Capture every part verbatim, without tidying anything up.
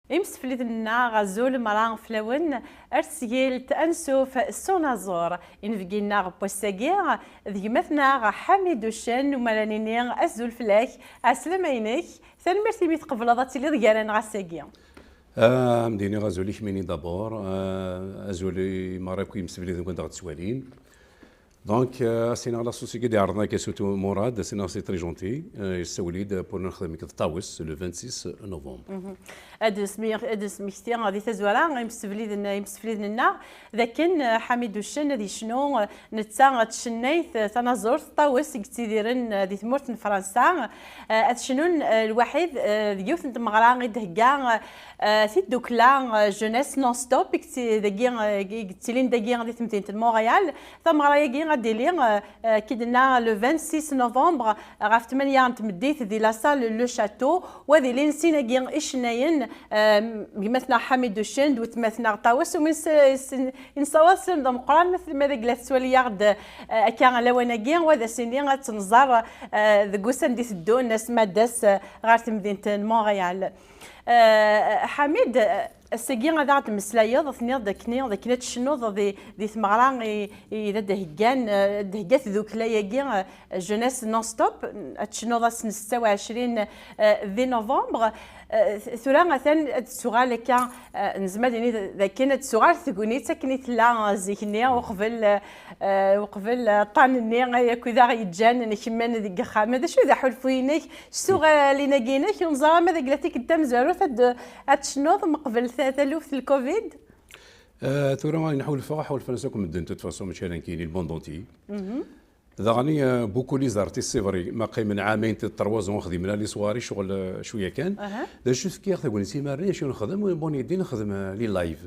Imsefliden-nneɣ, azul meṛṛa fell-awen, ar tesgilt ansuf s unaẓur. Inebgi-nneɣ n wass-agi d gma-tneɣ Ḥamid Uccen, u mi ara nini azul fell-ak, ɛeslama-inek, tanemmirt imi tqebleḍ ad tiliḍ gar-aneɣ ass-agi. Ah, am d-iniɣ azul i kemmini d'abord, ah, azul i meṛṛa akk imsefliden akk anda ɣ-ttwalin. Donc, euh, as-iniɣ la société d-iɛerḍen akka surtout Murad, as-iniɣ c'est très gentil, euh, yessawel-id pour nexdem deg Ṭawes le vingt-six novembre. Mhm. Ad nesmi-, ad nesmekti di tazwara imsefliden, imsefliden-nneɣ d akken, euh, Ḥamid Uccen ad yecnu, euh, netta d tcennayt, euh, tanaẓurt Ṭawes i yettidiren, euh, di tmurt n Fransa. Euh, ad cnun, euh, lwaḥid, euh, deg yiwet n tmeɣra i d-thegga, euh, euh, tiddukla, euh, Jeunesse Non-Stop, i yetti-, dagi, euh, i yettilin dagi di temdint n Montréal. Tameɣra-agi ad d-tili, euh, euh, ki d-nenna le vingt-six novembre, euh, ɣef tmanya n tmeddit di la salle Le Château, u ad ilin sin-agi icennayen, euh, gma-tneɣ Ḥamid Uccen d weltma-tneɣ Ṭawes, u mi s-, s-, i nessawaḍ sslam d ameqqran, ma t-, ma d agla tettwali-aɣ-d, euh, akka lawan-agi, u ad as-iniɣ ad tt-nẓer, euh, deg wussan d-iteddun, asmi ad d-tas, euh, ɣer temdint n Montréal. Eh, Ḥamid, eh, ass-agi ad aɣ-d-temmeslayeḍ, tenniḍ-d akken, d akken ad tecnuḍ di, di tmeɣra i, i d ad d-heggan, eh, d-hegga tdukla-agi, eh, Jeunesse Non-Stop, ad tecnuḍ ass n setta u ɛecrin, eh, di novembre. Eh, tura atan ad d-tuɣal akka, eh, nezmer ad nini d akken ad d-tuɣal tegnit akken i tella, eh, zik-nni, uqbel, eh, Eh, uqbel, eh, ṭṭan-nni, eh, akked aɣ-yeǧǧan nkemmel deg uxxam. D acu i d aḥulfu-inek s tuɣalin-agi-inek? Ur neẓri ma d agla tikkelt tamezwarut ad, ad tecnuḍ meqbel ta-, taluft n lkovid? Eh, tura ayen ḥulfaɣ, ḥulfan-as akk medden, de toute façon, mačči ala nekkini, le monde entier. Mhm. Daɣen, eh, beaucoup les artistes, c'est vrai, ma qqimen ɛamayen, trois ans, xdimen les soirées, ccɣel, eh, cwiya kan. Aha. D acu fkiɣ tagnit imarren, acu nexdem, bon, yeddi nexdem, eh, les lives.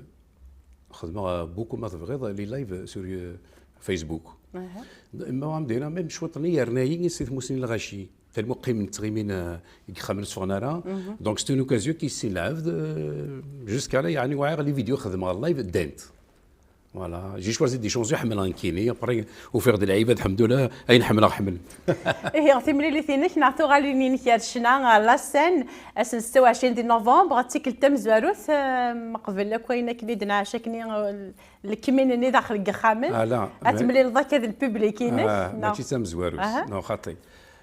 Xedmeɣ, euh, beaucoup ma tebɣiḍ, les lives sur, euh, Facebook. Aha. Ma am d-iniɣ, même cwiṭ-nni yerna-yi si tmusni n lɣaci. Tellement qqimen ttɣimin, euh, deg yexxamen ur tteffɣen ara. Mhm. Donc, c'est une occasion qui s'élève, euh, jusqu'à là, yeɛni, wɛiɣ les vidéos xedmeɣ live ddant. Voilà. J'ai choisi des chansons ḥemmleɣ nekkini. Après, ufiɣ-d lɛibad, lḥemdullah, ayen ḥemmleɣ ḥemmel. Ihi, timlilit-inek neɣ tuɣalin-inek ar ccna, ar la scène, ass n setta u ɛecrin di novembre, d tikkelt tamezwarut, eh, meqbel akk ayen akken i d-nɛac akken i, eh, lekmin-nni daxel n yexxamen. Ala, ad temlileḍ akka d lpiblik-inek, ah, neɣ? Mačči d tamezwarut, aha, neɣ xaṭi.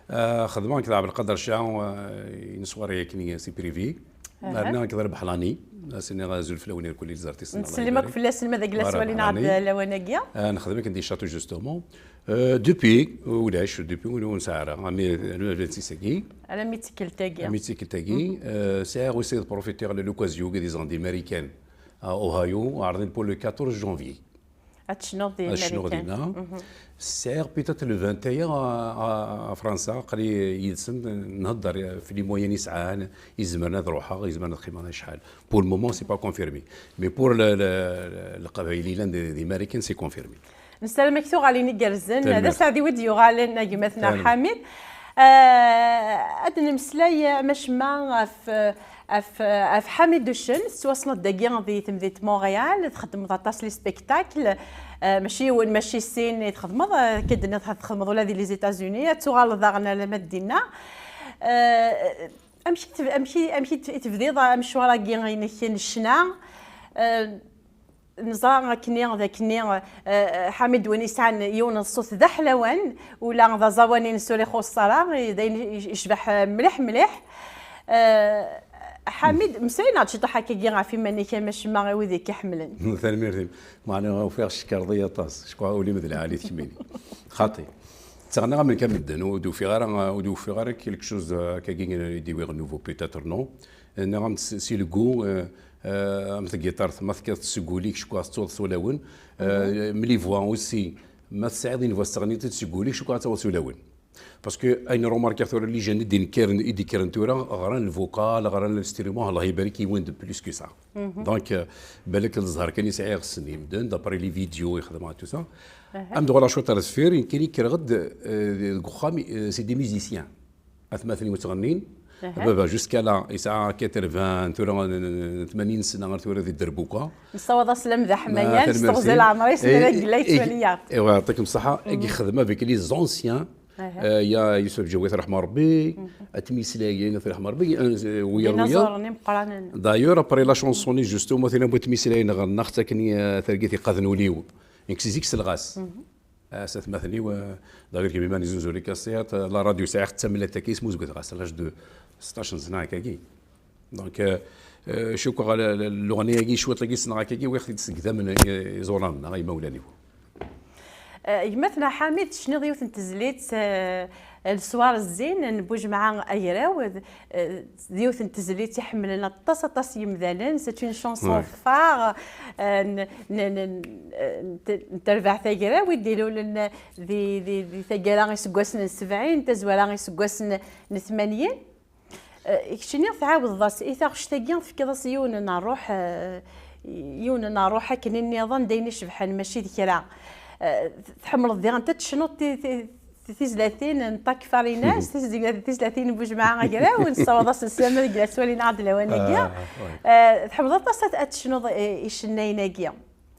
Ah, xedmeɣ nekk d Ɛebdelqader Cca, ah, une soirée akken c'est privé. Aha. Rniɣ nekk d Rebeḥlani, ad s-iniɣ azul fell-awen irkelli les artistes. Nettsellim akk fell-asen, ma d agla swalin-aɣ-d lawan-agi. Ah, nexdem akken di château justement. Euh, depuis, ulac, depuis ur nesɛi ara, ami, le vingt-six-agi. Alammi d tikkelt-agi. Alammi d tikkelt-agi. Mhm. Euh, sɛiɣ aussi ad profitiɣ l'occasion, des Andes américaines à Ohio, ɛerḍen pour le quatorze janvier. Ad tecnuḍ di Marikan. Ad cnuɣ dinna. Mhm. Sɛiɣ peut-être le vingt et un à, à, à Fransa, aql-i yid-sen, nhedder f les moyens i sɛan, izemren ad ruḥeɣ, izemren ad qqimeɣ acḥal. Pour le moment, c'est pas confirmé. Mais pour le, le, le, Leqbayel yellan di, di Marikan, c'est confirmé. Nessaram-ak tuɣalin igerrzen. Tanemmirt. D aseɛdi wi d-yuɣalen, a gma-tneɣ Ḥamid. Eh, ad nemmeslay, eh, macemma ɣef, eh, ɣef, eh, ɣef Ḥamid Uccen, tettwassneḍ dagi di temdint Montréal, txeddmeḍ aṭas les spectacles, eh, mačči yiwen, mačči sin i txedmeḍ, eh, akka d-tenniḍ txedmeḍ ula di les États-Unis, ad tuɣaleḍ daɣen alamma d dinna. Eh, amek i teb-, amek i, amek i t-, i tebdiḍ amecwar-agi-inek n ccna? Eh, Neẓra akkenni, d akkenni, eh, Ḥamid win yesɛan yiwen n ṣṣut d aḥlawan, ula d aẓawan-ines ur ixuṣṣ ara, d ayen yecbeḥ, eh, mliḥ, mliḥ. Eh, Ḥamid, meslay-aneɣ-d ciṭuḥ akkagi ɣef iman-ik, a macemma i wid i k-iḥemmlen. Tanemmirt-im. Meɛna ufiɣ tcekreḍ-iyi aṭas. Cekwa ul-im d lɛali tkemmini. Xaṭi. Ttaɣneɣ am nekk am medden, ur d-ufiɣ ara, ur d-ufiɣ ara quelque chose, euh, akkagi i d-iwiɣ nouveau, peut-être, non. Nniɣ-am-d si, si le goût, euh, euh, am tgiṭart, ma tekkiḍ-tt seg wul-ik, cekwa tettuḍ s ulawen. Euh, mhm. Les voix aussi, ma tesɛiḍ une voix teɣniḍ-tt seg wul-ik, cekwa ad taweḍ s ulawen. Parce que ayen remarqueɣ tura, les jeunes i d-nekkren, i d-ikkren tura, ɣran le vocal, ɣran l'instrument, Allah ibarik, yiwen de plus que ça. Mhm. Donc, euh, balak d zzher kan i sɛiɣ ssnen medden, d'après les vidéos i xedmeɣ tout ça. Aha. Am d-uɣaleɣ cwiṭ ar deffir, nekkini kkreɣ-d, euh, deg uxxam, euh, c'est des musiciens. Atmaten-iw ttɣennin. Aha. Baba, jusqu'à là, yesɛa quatre-vingts, tura, euh, tmanyin sna ar tura di dderbuka. Nessawaḍ-as sslam d aḥmayan, s teɣzi n leɛmer-is, eh, ma d agla yettwali-aɣ-d. Eh, eh, yeɛṭikem ṣṣeḥḥa, i yexdem avec les anciens, Aha. Euh, il y a Youssouf Djaouit, rahma Rabbi, At Mislayen, rahma Rabbi, euh, wiyaḍ, wiyaḍ. D'ailleurs, après la chanson, justement, tin n At Mislayen, ɣer naɣ-tt akken, euh, targit iqaden ul-iw. Nekk si zik selleɣ-as. Ah, s atmaten-iw, euh, d'ailleurs, gmi ma nezzuzu les cassettes, euh, la radio sɛiɣ-tt d tamellalt akka, isem ur zewwteɣ-as, à l'âge de sṭac n sna akkagi. Donc, euh, euh, cukkeɣ la, la, luɣni-agi, cwiṭ-agi ssneɣ akkagi, wwiɣ-t-id seg idammen, euh, iẓuran, neɣ imawlan-iw. Eh, gma-tneɣ Ḥamid, tecniḍ yiwet n tezlit, eh, Leswar zzin n Bujemɛa Agraw, d, eh, d yiwet n tezlit i ḥemmlen aṭas, aṭas n yimdanen, c'est une chanson phare, eh, n, n, n, n, n terbaɛt Agraw i d-ilulen di, di, di taggara iseggasen n sebɛin, tazwara iseggasen n tmanyin. Eh, keččini tɛawdeḍ-as i taɣect-agi, tefkiḍ-as yiwen n ṛṛuḥ, eh, yiwen n ṛṛuḥ akken nniḍen, d ayen icebḥen, mačči d kra. Eh, tḥemmleḍ diɣen ad tecnuḍ ti-, ti-, ti-, tizlatin n Takfarinas, tizla-, tizlatin n Bujemɛa Agraw, nessawaḍ-asen sslam deg laswal-nneɣ d lawan-agi. Ah, oui. Eh, tḥemmleḍ aṭas ad, ad tecnuḍ, eh, icennayen-agi.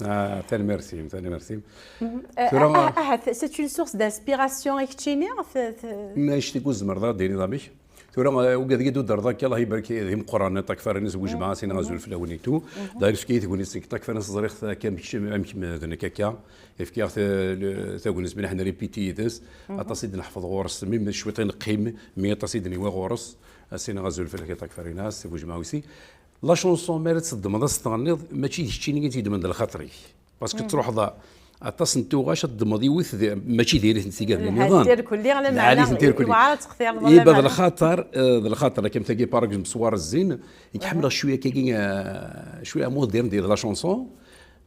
Ah, tanemmirt-im, tanemmirt-im. Mhm. Eh, tura, ah, ah, ah, c'est une source d'inspiration i keččini? Te-, te- Ma icti ur tzemreḍ ad d-tiniḍ amek? Tura, eh, ugad-agi d-udreḍ akka, Allah ibarek, d imeqqranen, Takfarinas Bujemɛa, sin azul fell-awen et tout. D'ailleurs, yefka-yi tagnit seg Takfarinas, ẓriɣ-t akka, amek, amek d nekk akka. Yefka-yaɣ ta-, le-, tagnit mi nḥen répéti yid-s. Aṭas i d-neḥfeḍ ɣur-s, mi cwiṭ i neqqim, mi aṭas i d-niwa ɣur-s. Sin azul fell-ak a Takfarinas, Bujemɛa aussi. La chanson, mi ara tt-teddmeḍ ad tt-tɣenniḍ, mačči d keččini i tt-yeddmen d lxaṭer-ik. Parce que truḥeḍ a-, aṭas n tuɣac ad teddmeḍ yiwet, d-, mačči diri-tent tigadin nniḍen. Lɛali-tent irkelli. Iba d lxaṭer, eh, d lxaṭer, akka am tagi, par exemple, Leswar zzin, i k-ḥemmleɣ cwiya akkagi, eh, cwiya moderne di la chanson.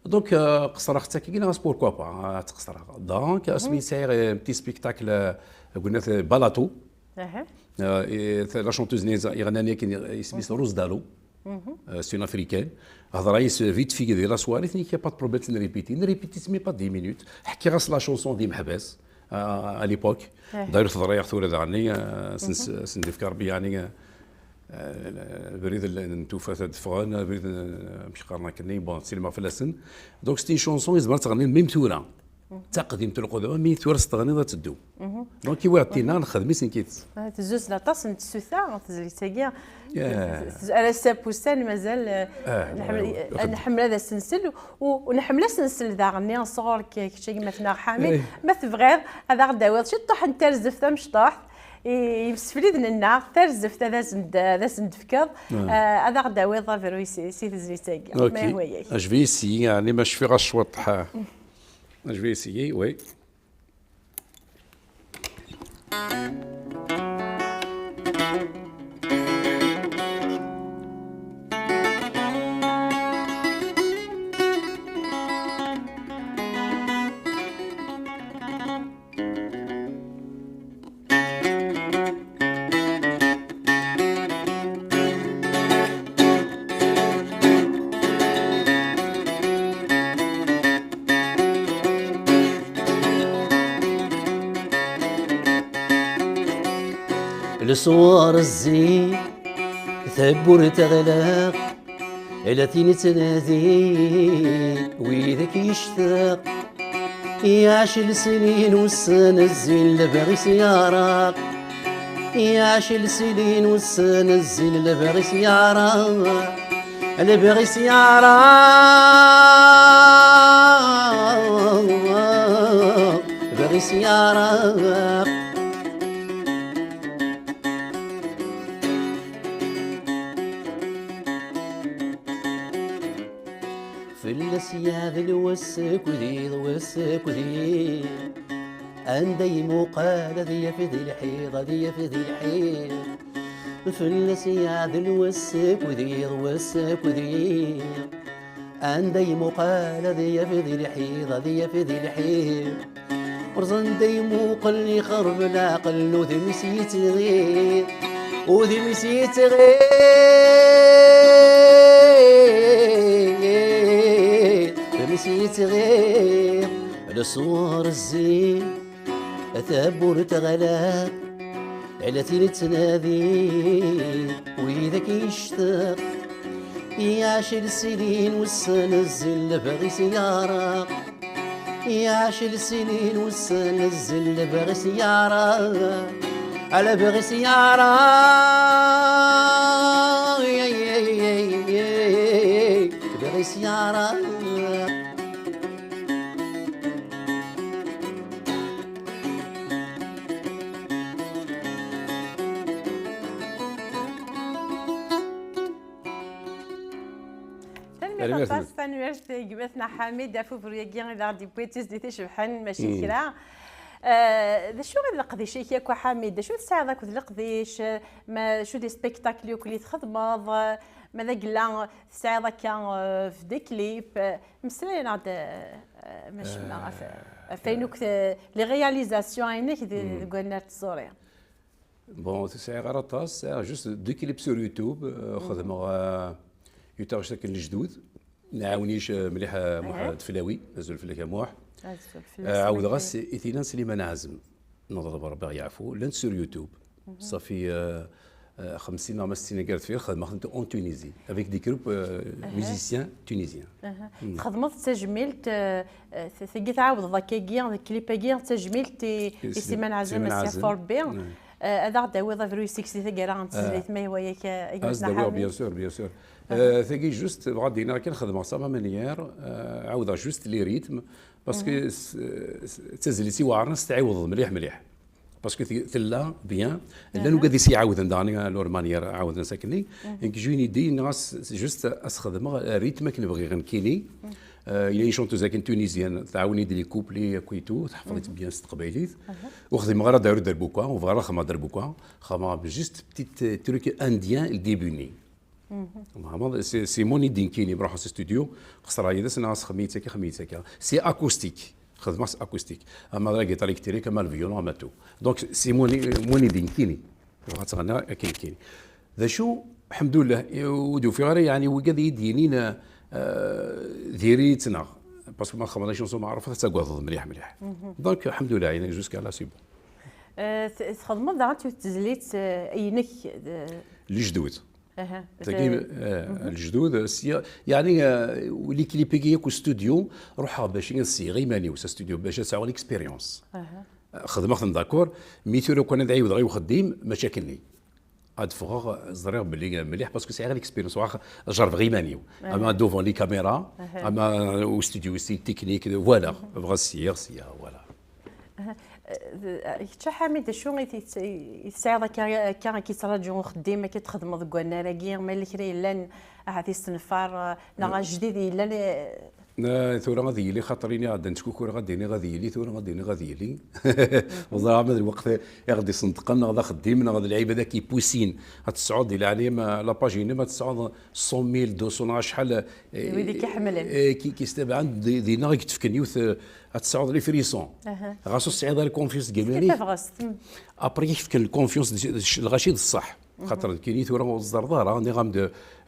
Donc, eh, qeṣṣreɣ-tt akkagi, neɣ pourquoi pas, eh, ad tt-qeṣṣreɣ. Donc, asmi sɛiɣ, eh, petit spectacle, eh, gwnat, eh, Balatou. Eh, et la chanteuse-nni iɣennan yakan, isem-is Rose Dalo. Euh, c'est une africaine. Hedreɣ yis vite fait di la soirée, tenna-yi, y a pas de problème, nrépéti. Nrépéti, mais pas dix minutes. Ḥkiɣ-as la chanson d imeḥbas, euh, à l'époque. D'ailleurs, teḍra-yaɣ tura daɣen, euh, sen-, sen-, sen-d-ifka Rebbi, yeɛni, euh, euh, abrid n, n tufat ad d-ffɣen, abrid n, euh, amek qqaren akkenni, bon, slimeɣ fell-asen. Donc, c'est une chanson, yezmer ad tɣenni même tura. D taqdimt n lqudwa, mi tura s-teɣniḍ ad teddu. Donc, iwi ɣ-d-tinna, nexdem-itt nekk-itt. Ah, tezzuzen aṭas n tsuta, tezlit-agi. Yeah. Tez-, ala ssap ussan, mazal, eh, nḥemmel, eh, nexdem. Nḥemmel ad as-nsel, u, u nḥemmel ad as-nsel daɣen-nni sɣur-k, kečč a gma-tneɣ Ḥamid. Ma tebɣiḍ, ad aɣ-d-tawiḍ ciṭṭuḥ n tarzeft tamecṭuḥt, i, i yimsefliden-nneɣ, tarzeft ad asen-d-, ad asen-d-tefkeḍ, eh, ad aɣ-d-tawiḍ abruy si, si tezlit-agi. Ok. Ma yehwa-yak. Je vais essayer, yeɛni ma cfiɣ-as cwiṭ, ha. Je vais essayer, oui. Leswar zzin, tawwurt ɣlaq, ala tin ttnadin widak yectaq. Iɛac lesnin ussan zzin, lebɣi-s yeɛreq. Iɛac lesnin ussan zzin, lebɣi-s yeɛreq. Lebɣi-s yeɛreq. Lebɣi-s yeɛreq. Fell-as yeɛdel wass akked yiḍ, wass akked yiḍ. Anda imuqal ad yaf di lḥiḍ, ad yaf di lḥiḍ. Fell-as yeɛdel wass akked yiḍ, wass akked yiḍ. Anda imuqal ad yaf di lḥiḍ, ad yaf di lḥiḍ. Urẓ anda imuqel ixerreb leɛqel n udem-is yettɣiḍ. Udem-is yettɣiḍ. Udem-is yettɣiḍ. Leswar zzin, tawwurt ɣlaq. Ala tin ttnadin widak yectaq. Iɛac lesnin ussan zzin, lebɣi-s yeɛreq. Iɛac lsinin wussan azzel, lebɣi s-yeɛra, lebɣi s-yeɛra, lebɣi s-yeɛra. Tanemmirt aṭas, tanemmirt i gma-tneɣ Ḥamid ɣef ubru-agi i d-aɣ-d-yewwi d tizlit icebḥen, mačči kra. Eh, d acu i d leqdic-ik akk a Ḥamid? D acu tesɛiḍ akked leqdic? Ma acu d ispektakl yakk i txedmeḍ? Ma d agella tesɛiḍ akka, eh, des clips? Eh, mmeslay-aneɣ-d, eh, eh, ma cemma, ɣef, ɣef ayen akk, eh, les réalisations-inek di, deg wannar n tẓuri. Bon, ur sɛiɣ ara aṭas, sɛiɣ juste deux clips sur YouTube, euh, xedmeɣ, euh, yiwet taɣect akken lejdud, nɛawen-ic, euh, mliḥ, euh, Muḥ Deflawi, azul fell-ak a Muḥ. Azul fell-as. Euh, ɛawdeɣ-as i, i tina n Sliman Ɛazem, neḍleb Rebbi ad ɣ-yeɛfu, llant sur YouTube. Ṣafi, euh, euh, xemsin neɣ ma settin aggar deffir, xedmeɣ-tent en Tunisie, avec des groupes, euh, musiciens tunisiens. Txedmeḍ d tajmilt, eh, eh, t-, tagi tɛawdeḍ akkagi, deg clip-agi, d tajmilt i, i Sliman Ɛazem, Sliman Ɛazem. Eh, ad aɣ-d-tawiḍ abrid-is di taggara n tezlit, ma yehwa-yak, eh, a gma-tneɣ Ḥamid. Bien sûr, bien sûr. Eh, tagi juste, bɣiɣ ad d-iniɣ kan xedmeɣ ça ma manière, eh, ɛawdeɣ juste les rythmes, parce que s-, s-, d tazlit iweɛren ad s-tɛiwdeḍ mliḥ, mliḥ. Parce que t-, tella bien. Llan wigad i s-iɛawden daɣen, à leur manière, ɛawden-as akkenni. Nekk, je lui ai dit, nniɣ-as juste ad s-xedmeɣ rythme akken bɣiɣ nekkini. Euh, il y a une chanteuse akken tunisienne, tɛawen-iyi-d les couplets akk et tout, teḥfeḍ-itt bien s teqbaylit. Ur xdimeɣ ara Daru Derbuka, ur bɣiɣ ara xedmeɣ Derbuka. Xedmeɣ juste petit, euh, truc indien, le début-nni. Vraiment, c'est, c'est mon idée nekkini, bruḥeɣ s studio, qesreɣ yid-s, nniɣ-as xdem-iyi-tt akka, xdem-iyi-tt akka. C'est acoustique. Xedmeɣ s acoustique. Ama la guitare électrique, ama le violon, ama tout. Donc, c'est mon, mon idée nekkini. Bɣiɣ ad tt-ɣenniɣ akken nekkini. D acu, ḥemdullah, ur d-ufiɣ ara, yeɛni, wigad i yi-d-yinin, euh, diri-tt neɣ. Parce que ma txedmeḍ la chanson meɛrufa, ad tagadeḍ mliḥ, mliḥ. Donc, ḥemdullah, yeɛni, jusqu'à là, c'est bon. Euh, t-, txedmeḍ daɣen yiwet tezlit, euh, inek, euh, Lejdud. Aha. Tagi, eh, lejdud, sya, yeɛni, eh, les clips-agi akk studio, ruḥeɣ bac ad ssiɣeɣ iman-iw s studio, bac ad sɛuɣ l'expérience. Aha. Eh, xedmeɣ-ten, d'accord, mi tura kan ad ɛiwdeɣ i uxeddim, mačči akkenni. Ad ffɣeɣ, ẓriɣ belli mliḥ, parce que sɛiɣ l'expérience, ruḥeɣ jerbeɣ iman-iw. Aha. Ama devant les caméras, aha, ama au studio aussi, technique, voilà, bɣiɣ ssiɣeɣ, sya, voilà. Aha. Eh, kečč a Ḥamid, d acu i t-, i tesɛiḍ akka, akka, akka i k-yettraǧu uxeddim, akka i txedmeḍ deg wannar-agi, ma yella kra yellan ahat isenfar, eh, neɣ ajdid yellan, eh? Na, tura ad yili, xaṭer ini ɛeddan tkukureɣ, ad iniɣ ad yili, tura ad iniɣ ad yili. Ur ẓriɣ ma d lweqt i ɣ-d-iṣenṭqen, neɣ d axeddim, neɣ d lɛibad ad k-yippusin. Ad tesɛuḍ di leɛnaya-m, la page-inem, ad tesɛuḍ cent mille, deux cents, acḥal, eh, wid i k-iḥemmlen, eh, ki, ki s-tabɛen di, dinna i k-d-fken yiwet, eh, ad tesɛuḍ les frissons. Aha. Ɣas ur tesɛiḍ ara confiance deg iman-ik. Tabɣest. Après, i k-fken confiance d, d, lɣaci d ṣṣeḥ. Xaṭer nekkini tura ur ẓẓerḍ ara, nniɣ-am-d,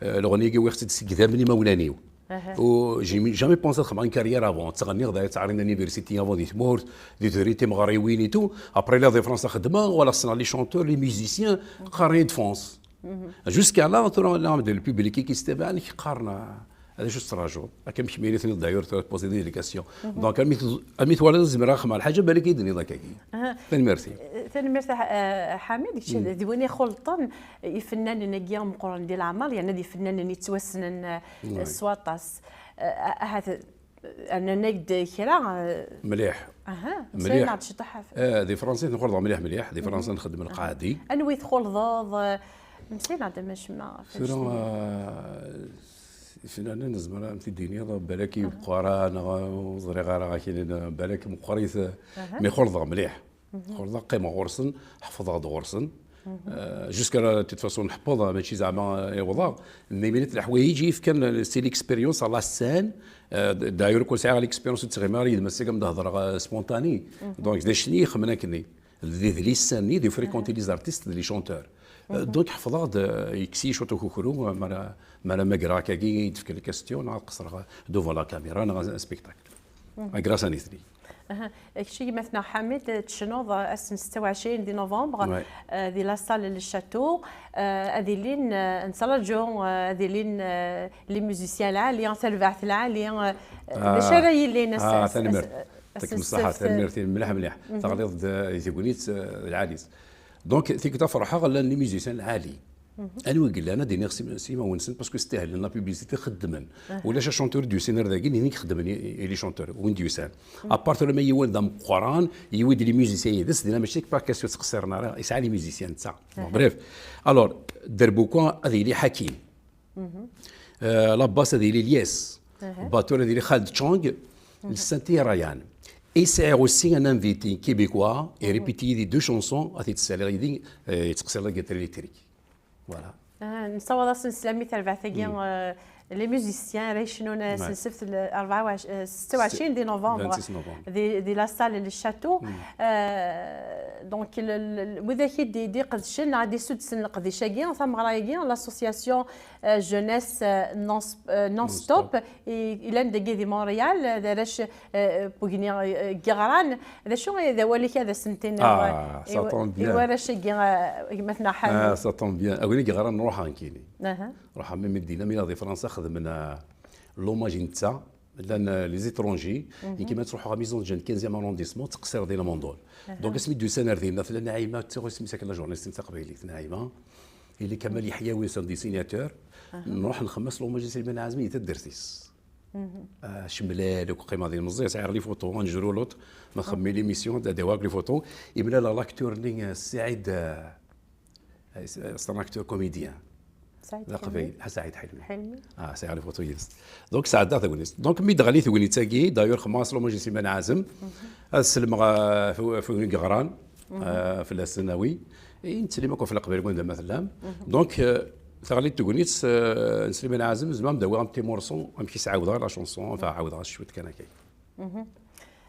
eh, leɣni-agi wwiɣ-tt-id seg idammen imawlan-iw. Aha. U j'ai jamais pensé ad xedmeɣ une carrière avant. Ttɣenniɣ da, ttɛerrin université avant di tmurt, di tedri timeɣriwin et tout. Après, la di Fransa xedmeɣ, wala ssneɣ les chanteurs, les musiciens, qqaren-iyi-d fonce. Jusqu'à là, tura, nniɣ-am-d le public i k-istabaɛen, i k-qqaren, ah, d acu tettrajuḍ? Akka am kemmini tenniḍ d'ailleurs, tura tpoẓiḍ-iyi-d les questions. Donc, armi t-, armi twalaḍ zemreɣ ad xedmeɣ lḥaǧa, balak i yi-d-tenniḍ akkagi. Aha. Tanemmirt-ik. Eh, tanemmirt a Ḥ-, eh, Ḥamid, kečč d win ixulṭen ifennanen-agi meqqren di leɛmer, yerna d ifennanen yettwassnen, eh, s waṭas. Eh, ahat rnan-ak-d kra, eh? Mliḥ. Aha, mliḥ. Mmeslay-aneɣ-d ciṭuḥ ɣef, eh, di Fransa nxulḍeɣ mliḥ, mliḥ. Di Fransa nxeddem lqaɛdi. Anwa i txulḍeḍ, eh, mmeslay-aneɣ-d, ma cemma, ɣef tura, eh, ifennanen, nezmer ad am-t-id-iniḍ, balak i meqqar, neɣ ur ẓriɣ ara, ak-inin, balak meqqrit, eh, mi xulḍeɣ mliḥ. Xulḍeɣ, qqimeɣ ɣur-sen, ḥeffḍeɣ-d ɣur-sen. Euh, jusqu'à là, de toute façon, nḥefḍ, mačči zeɛma, euh, iwḍeɣ. Mais, mais leḥwayeǧ i yefkan, euh, c'est l'expérience à la scène. Euh, d-, d'ailleurs, kul sɛiɣ l'expérience ur ttɣimiɣ ara yid-m ass-agi am d-hedreɣ, euh, spontané. Donc, d acni ixemmen akkenni. D idlisen-nni, de fréquenter les artistes, les chanteurs. Euh, donc, ḥeffḍeɣ-d, euh, yekkes-iyi cwiṭ ukukru, euh, mara, mara magreɣ akkagi, i d-fken les questions, neɣ ad qesreɣ devant la caméra, neɣ un spectacle. Grâce à nitni. Aha. Kečč, gma-tneɣ Ḥamid, tecnuḍ ass n setta u ɛecrin di novembre, eh, di la salle Le Château. Eh, ad ilin, eh, nettraǧu, eh, ad ilin, eh, les musiciens lɛali, tarbaɛt lɛali, eh, d acu ara yilin ass-, ah, ass-, tanemmirt. Ass-, Yɛṭik ṣṣeḥḥa, tanemmirt-im mliḥ mliḥ. Teɣliḍ-d di tegnit d lɛali. Donc, tikkelt-a ferḥeɣ, llan les musiciens lɛali. Anwa i yellan ad d-iniɣ ismawen-nsen, parce que stahlen la publicité, xeddmen. Ulac achanteur d-yusan ar dagi, nini xeddmen i les chanteurs, win d-yusan. À part ma yiwen d ameqqran, yiwi-d les musiciens yid-s, dinna mačči pas question ttqeṣṣiren ara, yesɛa les musiciens netta. Bon, bref. Alors, Derbuka ad yili Hakim. Euh, la basse ad yili Lies. Batteur ad yili Khaled Chang. Le synthé Ryan. Et c'est aussi un invité québécois, et répété yid-i deux chansons, ad t-id-ssaliɣ yid-i, euh, yettqeṣṣir la guitare électrique. Voilà. Ah, nessawaḍ-asen sslam i terbaɛt-agi, euh, les musiciens ara yecnun, euh, s lsebt, euh, rebɛa u ɛecrin, euh, setta u ɛecrin di novembre, di, di la salle Le Château. Euh, donc, le, le, widak i d-, i d-iqedcen, neɣ i d-isuddsen leqdic-agi, tameɣra-agi, l'association, euh, Jeunesse, euh, Non, euh, Non Stop, i, ilan dagi di Montréal, euh, d arrac, euh, n wegni, euh, n yeɣran. D acu i d awal-ik ad asen-tiniḍ, ah, ça tombe bien, i warrac-agi, euh, gma-tneɣ Ḥamid? Ah, ça tombe bien. Win i yeɣran ruḥeɣ nekkini. Ruḥeɣ mi, mi d-yella mi di Fransa xedmen, euh, l'hommage i netta. Llan, euh, les étrangers, nekk ma ttruḥuɣ à Maison de Jeunes, quinzième arrondissement, ttqeṣṣireɣ di Lmendol. Donc, asmi d-usan ar dinna, tella Naɛima, ttiɣ isem-is akken la journaliste n taqbaylit, Naɛima. Yella Kamal Yeḥyawi, c'est un dessinateur. Nruḥ nxemmes l'hommage i Sliman Ɛazem, i taddart-is. Ah, cemlal, akk qqimeɣ din meẓẓi, sɛiɣ les photos, ad nejru l'autre, ma nxemmem l'émission, ad d-awiɣ les photos. Imlaleɣ l'acteur-nni, euh, Saɛid, euh, C'est un acteur comédien. Saɛid Ḥelmi. D aqbayli. Ah, Saɛid Ḥelmi. Ḥelmi. Ah, sɛiɣ les photos yid-s. Donc, sɛeddaɣ tagnit. Donc, mi d-teɣli tegnit-agi, d'ailleurs, xemmeɣ-as l'hommage i Sliman Ɛazem. Ad sellmeɣ, euh, f, f win i yeɣran, euh, fell-asen, ah oui. Et nettsellim akk ɣef Leqbayel wanda ma tellam. Donc, euh, teɣli tegnit, euh, n Sliman Ɛazem, zemreɣ ad d-awiɣ un petit morceau, amek i s-ɛawdeɣ la chanson, enfin, ɛawdeɣ-as cwiṭ kan akka.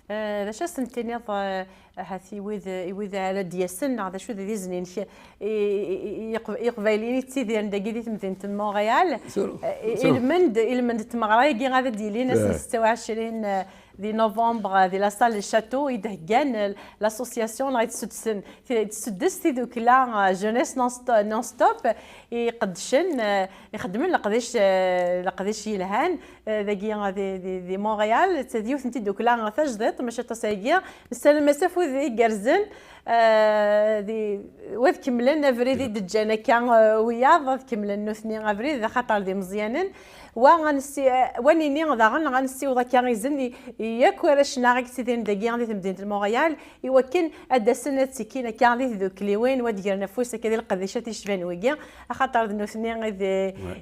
Eh, d acu ad sen-tiniḍ, eh, ahat i wid, i wid ara d-yasen, neɣ d acu d idizen-inek i, i, i, i Iqb-, Iqbayliyen yettidiren dagi di temdint n Montréal? Eh, i, ilmend, ilmend n tmeɣra-agi ara d-yilin ass n setta u ɛecrin, eh, di novembre, eh, di la salle Le Château, i d-heggan, eh, l'association, neɣ i d-suddsen, t-, tsuddest tidukkla, eh, Jeunesse Non Sto-, Non Stop, iqeddcen, eh, ixeddmen leqdic, eh, leqdic yelhan, eh, dagi, eh, di, di, di Montréal. D yiwet n tidukkla tajdiṭ, maca aṭas ayagi. Nessaram-as afud igerrzen, eh, di, u ad kemmlen abrid i d-ǧǧan akka, eh, wiyaḍ, ad kemmlen nutni abrid, axaṭer d imeẓyanen. Wa ad nessi-, eh, wa nini daɣen, ad nessiweḍ akka izen i, i yakk warrac-nneɣ i yettidiren dagi di temdint n Montréal, i wakken ad d-asen ad ttekkin akka di tdukliwin, u ad d-gren afus akka di leqdicat yecban wigi, axaṭer d nutni i d,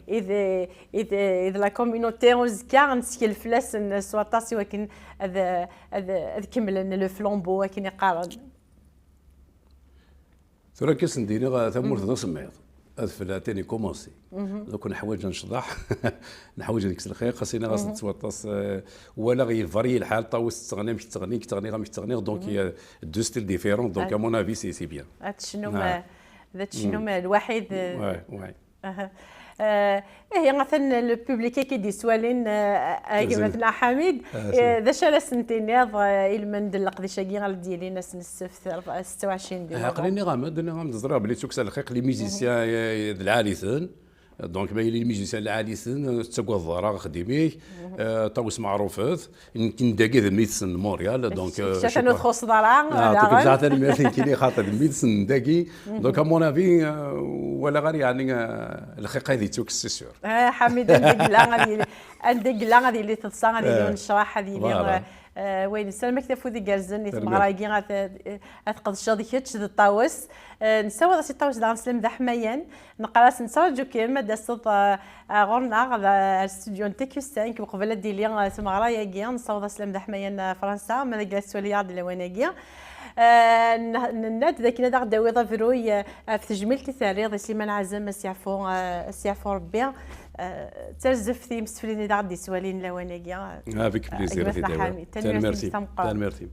i d, i d, i d la communauté uzekka, nettkel fell-asen s waṭas i wakken ad, ad, ad kemmlen le flambeau, akken i qqaren. Tura akka sen-d-iniɣ, tamurt d asemmiḍ. Adfel atan ikumansi. Donc neḥwaǧ ad necḍeḥ, neḥwaǧ ad nekkes lxiq, xas iniɣ-asen s waṭas, euh, walaɣ yebɣer lḥal, ṭawes tettɣenni amek tettɣenni, nekk ttɣenniɣ amek ttɣenniɣ, donc il y a deux styles différents, donc à mon avis c'est, c'est bien. Ad tecnum, euh, ad tecnum, euh, lwaḥid, euh, ouais, ouais. Aha. Euh, ihi, atan le public i k-id-yeswalin, euh, a gma-tneɣ Ḥamid, euh, d acu ara sen-tiniḍ, euh, i lmend n leqdic-agi ara d-yilin ass n ssebt, setta u ɛecrin di novembre? Aql-i nniɣ-am-d, nniɣ-am-d, ẓriɣ belli d tukksa lxiq, les musiciens, euh, d lɛali-ten. Donc, ma yili les musiciens lɛali-ten, ur tettagadeḍ ara axeddim-ik, euh, ṭawes meɛrufet. Nekk n dagi d mmi-tsen n Montréal, donc, euh, je crois. Atan ur txuṣṣeḍ ara, ah, daɣen. Tanemmirt nekkini, xaṭer d mmi-tsen n dagi. Donc, à mon avis, euh, walaɣ ara, yeɛni, euh, lxiq ad yettukkes, c'est sûr. Eh, Ḥamid, anda yella ad yili, anda yella ad yili teḍsa, ad yili unecraḥ, ad yili, voilà. Eh, wayen nessaram-ak afud igerrzen i tmeɣra-agi, ad, ad tqedceḍ kečč d Ṭawes. Eh, nessawaḍ-as i Ṭawes daɣen sslam d aḥmayan. Neqqar-as nettraǧu-kem ad d-taseḍ, eh, eh, ɣur-neɣ, eh, ar studio n T Q cinq, uqbel ad d-tili, eh, tmeɣra-agi. Nessawaḍ-as sslam d aḥmayan, eh, Fransa, ma d la tettwali-aɣ-d lawan-agi. Eh, n-, nenna-d d akken ad aɣ-d-tawiḍ abruy, eh, ɣef tejmilt i terriḍ i Sliman Ɛazem, ad s-yeɛfu, eh, ad s-yeɛfu Rebbi. Eh, d tarzeft i yimsefliden i d aɣ-d-yettwalin lawan-agi. Avec plaisir, eh, gma-tneɣ Ḥamid. Tanemmirt-im tameqqrant. Tanemmirt-im.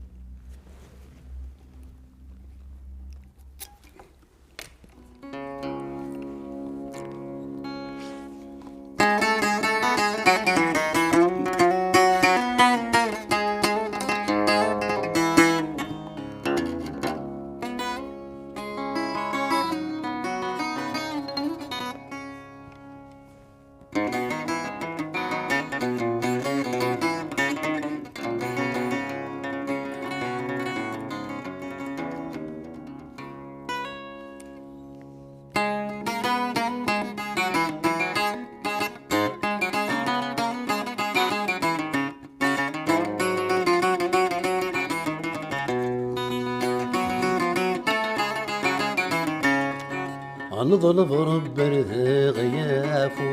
Neḍleb Rebbi ar daɣ yafu,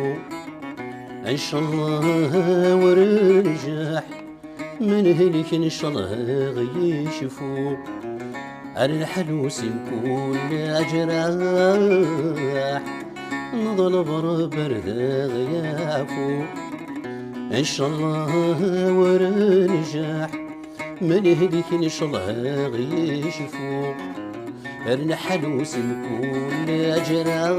ncallah ur njaḥ, menhlik ncallah yecfu, ar lḥal usim kul aǧraḥ. Neḍleb Rebbi ar daɣ yafu, ncallah ur njaḥ, menhlik ncallah yecfu, ar lḥal usim kul aǧraḥ.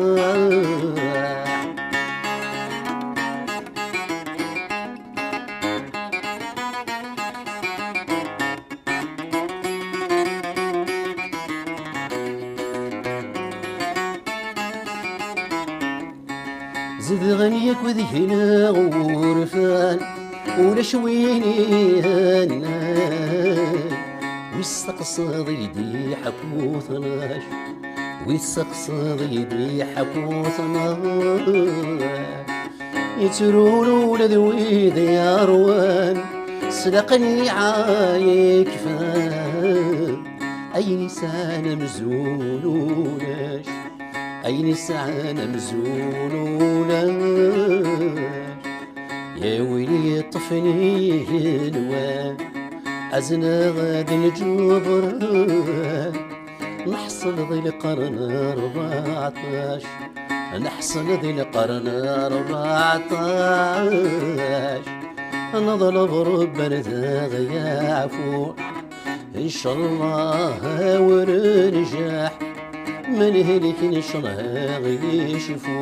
Zedɣen yakk deg-neɣ wurfan, ulac win ihennan. Wis teqseḍ i d-iḥekku tnac, wis teqseḍ i d-iḥekku tnac. Yettrun ula d wid yerwan, s lqniɛa yekfan. Ayen yesɛan amzun ulac, ayen yesɛan amzun ulac. Ya win yeṭṭfen igenwan, azneɣ ad nǧebren. Neḥṣel di lqern rbeɛṭac, neḥṣel di lqern rbeɛṭac. Neḍleb Rebbi ar daɣ yaɛfu, ncallah ur njaḥ, menhlik ncallah yecfu,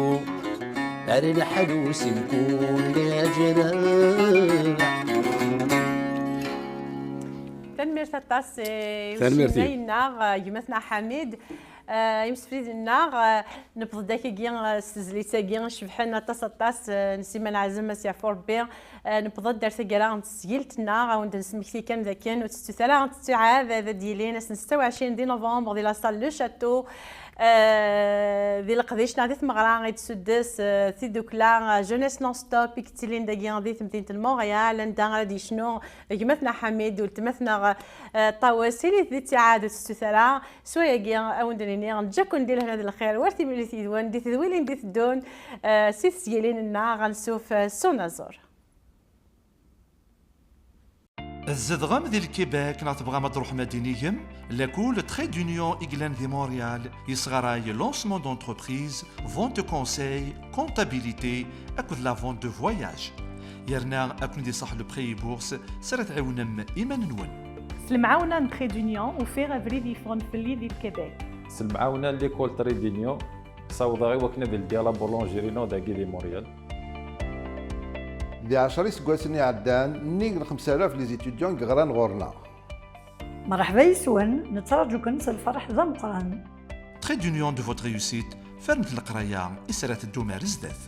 ar lḥal usim kul aǧraḥ. Tanemmirt aṭas i Tanemmirt-ik. Usinay-nneɣ, eh, gma-tneɣ Ḥamid. Eh, imsefliden-nneɣ, eh, newweḍ-d akkagi, eh, s tezlit-agi icebḥen aṭas, aṭas, eh, n Siman Ɛazem, ad s-yeɛfu Rebbi. Eh, newweḍ-d ar taggara n tesgilt-nneɣ, ad wen-d-nesmekti kan dakken ur tettut ara, ur tettu ɛad ad d-yilin ass n setta u ɛecrin di novembre di la salle Le Château, eh, di leqdic neɣ di tmeɣra i d-suddes, eh, tidukla, eh, Jeunesse Non-Stop i yettilin dagi di temdint n Montréal, anda ara d-yecnu gma-tneɣ Ḥamid, weltma-tneɣ, eh, Ṭawes. Ilit di ttiɛad, ur tettut ara. S wayagi, ad wen-d-nini, neǧǧa-ken di lehna d lxir, war timlilit yid-wen, di tedwilin d-iteddun, eh, si tesgilin-nneɣ ansuf, eh, s unaẓur. Tzedɣem di Lkibek neɣ tebɣam ad truḥem ad d-inigem? Lakul Trait d'Union i yellan di Montréal yesɣaray lancement d'entreprise, vente de conseil, comptabilité akked la vente de voyage. Yerna ad ken-id-iṣaḥ le prêt et bourse s ara tɛiwnem iman-nwen. S lemɛawna n Trait d'Union, ufiɣ abrid yeffɣen fell-i di Lkibek. S lemɛawna n l'école Trait d'Union, ssawḍeɣ i wakken ad ldiɣ la boulangerie-inu dagi di Montréal. Di ɛecra iseggasen iɛeddan, nnig n xemsa alaf les étudiants i yeɣran ɣur-neɣ. Merḥba yes-wen, nettraǧu-ken s lferḥ d ameqqran. Trait d'Union de votre réussite, fernet leqraya i s ara teddum ar zdat.